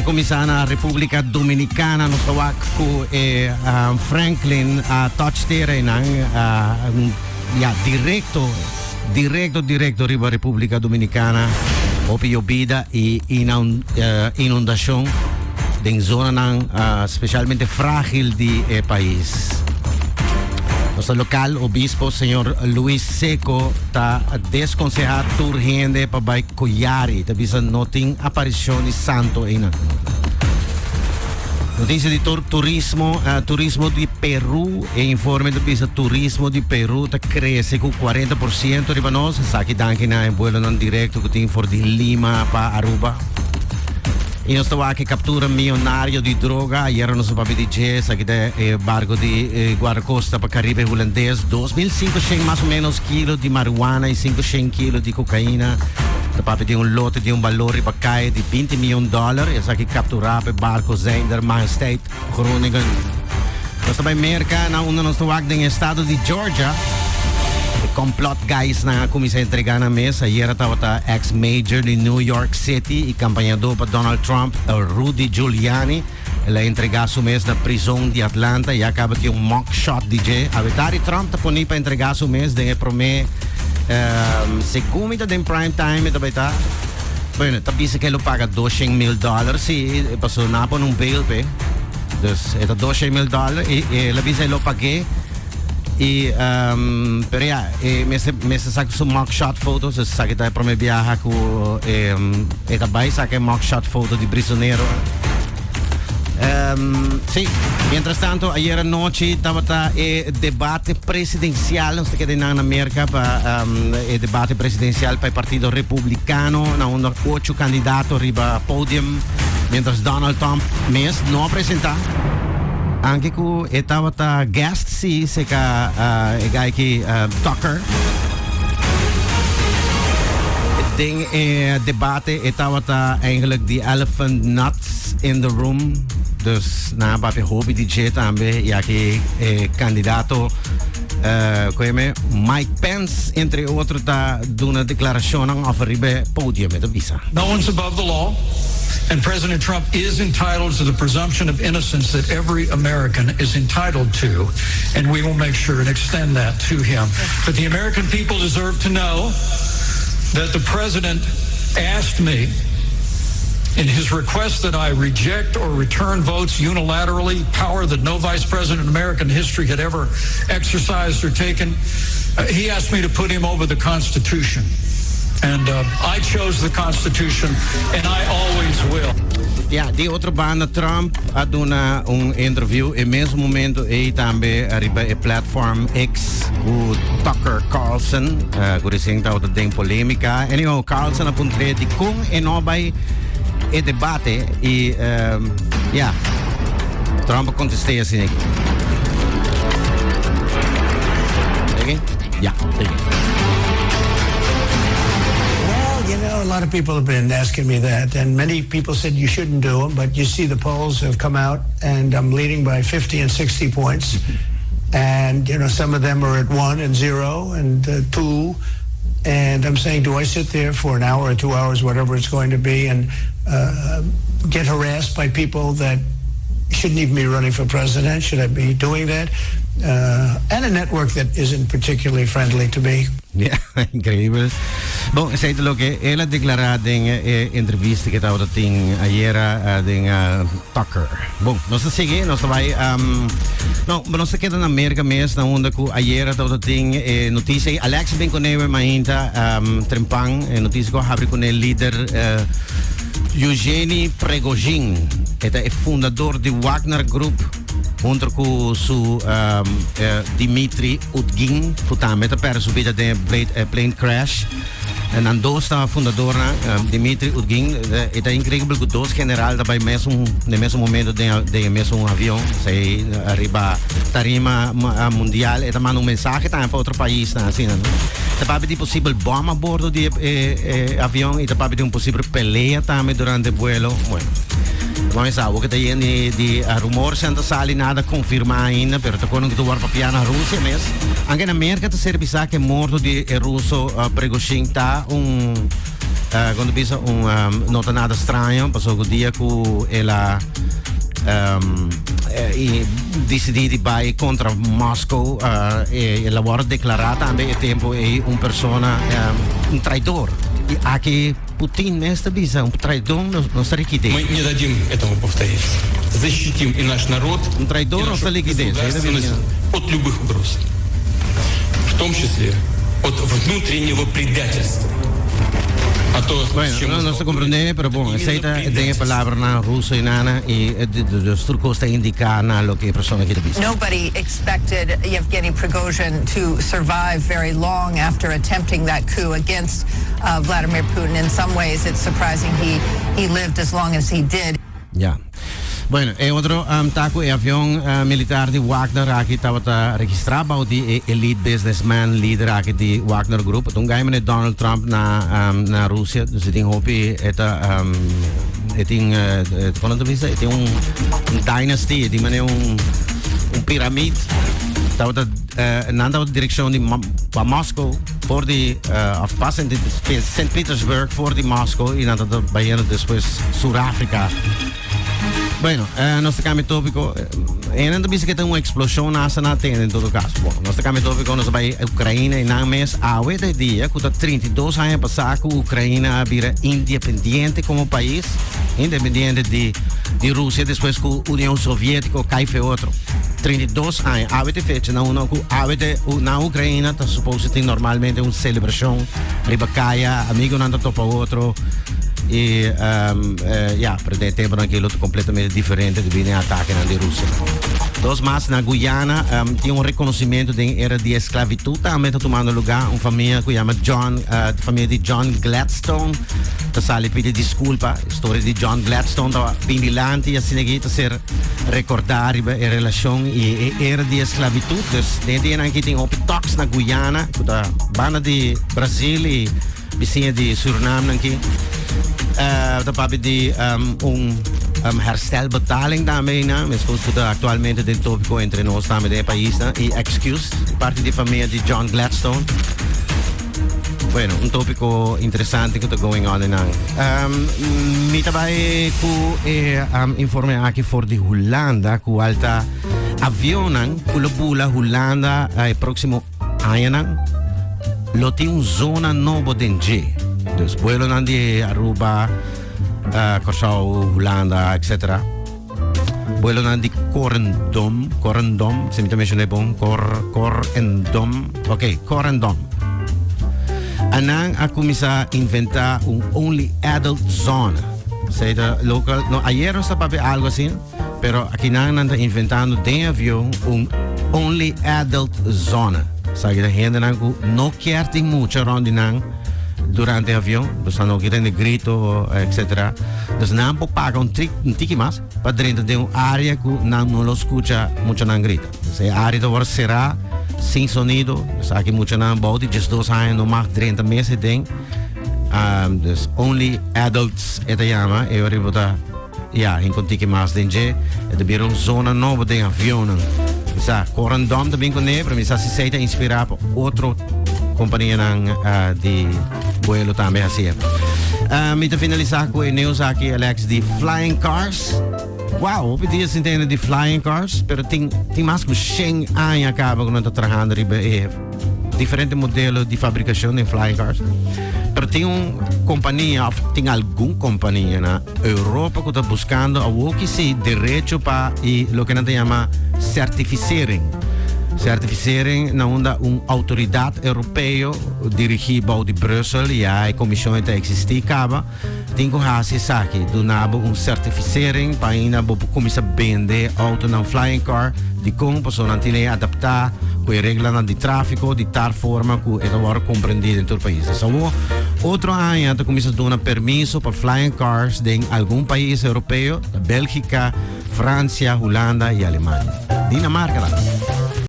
kuminsá na Repúblika Dominikana. Nos ta wak ku e Franklin a touch tera einan, ya, direkto, direkto, direkto riba Repúblika Dominikana. Hopi yobida i inundashon den zonanan spesialmente frágil di e pais. Nos ta lokal, obispo señor Luis Seco ta deskonsehá tur hende pa bai Koyari ta bisa no tin aparicion di santo einan. Noticia di tur turismo, turismo di Peru, e informe ta bisa turismo di Peru ta crece cu 40% riba nos, esaki danki na e vuelonan directo cu tin for di Lima pa Aruba. Y nos ta wak e captura millonario di droga, ayera nos a papia di dje, esaki ta e barco di Guardacosta pa Caribe Hulandes, 2500 mas o menos kilo di marihuana y 500 kilo di cocaína. Ta papia di un lote di un balor riba calle di 20 miljoen dollar. Esaki captura pa e barco Zijnder Majesteit Groningen. Nos ta bay Merca, na unda nos ta wak den estado di Georgia. E complot guys nan a cuminsa entrega nan mes. Ayera tabata ex-mayor di New York City y campañador pa Donald Trump, Rudy Giuliani. El a entregá su mes na prizon di Atlanta i a kaba tin un mug shot di dje. Awetari Trump ta poni pa entregá su mes den e promé segun mi ta den prime time e ta bai ta. Bueno, ta bisa ku e lo paga doshen mil dòler si pasobra nan a pone un bail p'e. Dus e ta doshen mil dòler i el a bisa e lo pag'é. I pero ya, e mester mester saka su mug shot foto, so esaki ta e prome biaha ku e e ta bai saka e mug shot foto di brisonero. Sí, mientras tanto ayer anochi tabata e debate presidencial, nos ta keda einan na Merka pa e debate presidencial pa e Partido Republicano, na unda ocho kandidato riba podium, mientras Donald Trump mes no a presenta. Anke ku e tabata guest si seka e guy ki Tucker. Den e debate e tabata eigenlijk the elephant not in the room. Dus nan a papia hopi di dje tambe y aki e kandidato uh, Mike Pence entre otro ta duna declaracionnan of riba podium e ta bisa. No one's above the law. And President Trump is entitled to the presumption of innocence that every American is entitled to. And we will make sure and extend that to him. But the American people deserve to know that the president asked me in his request that I reject or return votes unilaterally, power that no vice president in American history had ever exercised or taken, he asked me to put him over the Constitution. And I chose the Constitution, and I always will. Ja, di otro banda Trump a duna un interview e mes momento ei tambe riba e platform X ku Tucker Carlson, ku recien tabata den polemica. Anyhow, Carlson a puntr'é di kon e no bai e debate i ja, Trump a kontest'é asina aki. Oké? Ja, oké. Well, a lot of people have been asking me that, and many people said you shouldn't do them, but you see the polls have come out, and I'm leading by 50 and 60 points. And, some of them are at 1 and 0 and 2. And I'm saying, do I sit there for an hour or 2 hours, whatever it's going to be, and get harassed by people that shouldn't even be running for president? Should I be doing that? And a network that isn't particularly friendly to me. Ja, increibel. Bon, esei ta loke el a deklará den e entrevista ku tabata tin ayera den Tucker. Bon, nos ta sigui, nos ta bai, no, nos ta keda na Merka mes, na unda ku ayera tabata tin e notisia ei. Alex a bin kuné we mainta trempan, e notisia ku a habri kuné lider Eugeni Prigozhin. E ta e fundador di Wagner Group hunto ku su Dmitry Utkin, ku tambe ta pèrdè su bida den e plane crash. Nan dos ta fundadornan, Dmitry Utkin. E ta increibel ku dos general ta bai mesun den mesun momento den den e mesun avion. Esei riba tarima mundial e ta manda un mensahe tambe pa otro paisnan asina, no? Ta papia di posibel bòm a bordo di e avion i ta papia di un posibel pelea tambe durante e buelo. Bueno, bo mester sa, awor ku ta yen di di rumornan ta sali, nada konfirmá ainda, pero ta kono ku ta wòrdu papiá na Rusia mes. Anke na Merka ta ser bisá ku e morto di e ruso Prigozhin ta un. Kon ta bisa un no ta nada straño pasobra ku dia ku el a i disidí di bai kontra Moscow el a wòrdu deklará tambe e tempu ei un persona un traidor i aki Putin mes ta bisa un traidor no ta likid'é. Мы не дадим этому повториться. Защитим и наш народ, Un traidor и no нашу ta likid'é. государственность от любых угроз, в том числе от внутреннего предательства. А то, с Bueno, чем no, мы no ta comprendé, pero bon, Именно esei ta den e предательство. palabranan ruso i nana i dus tur kos ta indiká na loke e persona aki ta bisa. Nobody expected Yevgeny Prigozhin to survive very long after attempting that coup against Vladimir Putin. In some ways it's surprising he he lived as long as he did. Ya. Bueno, e otro ta cu e avion militar di Wagner aki tabata registra bao di e elite businessman lider aki di Wagner Group. Ta un guy mane Donald Trump na na Rusia. Dus e tin hopi e ta e tin con nan ta bisa? E tin un dynasty, e tin mane un un piramid. Tabata nan tabata direccion di pa Moscow for di of pa Sint Petersburg for di Moscow y nan tabata bayendo despues Sur Africa. Bueno, nos ta cambia topico. Enen ta bisa que ta un explosion hasta na tende en todo caso. Bon, nos ta cambia topico, nos ta bay Ucraina y nan mes awe ta e dia cu ta 32 aña pasa cu Ucraina a bira independiente como pais, independiente di di Rusia despues cu Union Sovietico cay fe otro. 32 aña, awe ta e fecha na uno cu awe ta na Ucraina ta supose tin normalmente un celebracion riba caya, amigonan ta topa otro. Y ya, pero den e temponan aki lo ta completamente diferente debi na e atakenan di Rusia. Dos mas na Guyana tin un reconocimento den era di esclavitud tambe ta tumando lugar. Un famia cu yama John, famia di John Gladstone ta sali pidi disculpa. Historia di John Gladstone ta bin dilanti y asina aki ta ser recorda riba e relacion y e era di esclavitud. Dus den e dianan aki tin hopi talks na Guyana cu ta banda di Brasil y Bisiña di Surinam nan ki ta papia di un herstelbetaling tambe einan, meskos ku ta aktualmente den topiko entre nos tambe den e paisnan, i excuse di parti di famia di John Gladstone. Bueno, un topiko interesante ku ta going on einan. Mi ta bai ku e informe aki for di Hulanda, kual ta avionnan ku lo bula Hulanda e próksimo Añanan lo tin un zona nobo den dje. Dus buelonan di Aruba, Kòrsou, Hulanda, etc. Buelonan di Corendon, Corendon, si mi ta menshoné bon, Cor, Corendon, ok, Corendon. Anan a kuminsá inventá un only adult zone. Sei ta local, no, ayer nos ta papia algo asina. Pero akinan nan ta inventando den avion un only adult zone. Sa ki ta hendenan ku no kier tin mucha rond di nan durante avion, dus nan no kier tende grito, etcetera. Dus nan por paga un tri, un tiki mas pa drenta den un area ku nan no lo skucha muchanan grita. Dus e area ta wòrdu será sin sonido, dus aki muchanan bou di diesdos aña no mag drenta mes den. Dus only adults e ta yama, e ora bo ta. Ya, hin kon tiki mas den dje. E ta bira un zona nobo den avionnan. Mi sa, Corendon ta bin kuné, pero mi sa si esei ta inspirá pa otro kompanianan di buelo tambe hasié. Mi ta finalisá ku e news aki, Alex, di flying cars. Wow, hopi dia sin tende di flying cars, pero tin tin mas ku shen aña kaba ku nan ta trahando riba e diferente modelo di fabrikashon den flying cars. Pero tin un kompania, òf tin algun kompania na Europa ku ta buskando awoki si derecho pa i loke nan ta yama certificering. Certificering na unda un outoridat europeo dirigí bou di Brussel, ya e komishon e ta eksistí kaba, tin ku hasi esaki, duna bo un certificering pa ainda bo por kuminsá bende outonan flying car. Dikon? Pasobra nan tin e adaptá ku e reglanan di tráfiko di tal forma ku e ta wòrdu komprendí den tur pais. Awor, otro aña ta kuminsá duna permiso pa flying cars den algun pais europeo, Bélgika, Fransia, Hulanda i Alemania. Dinamarka tambe.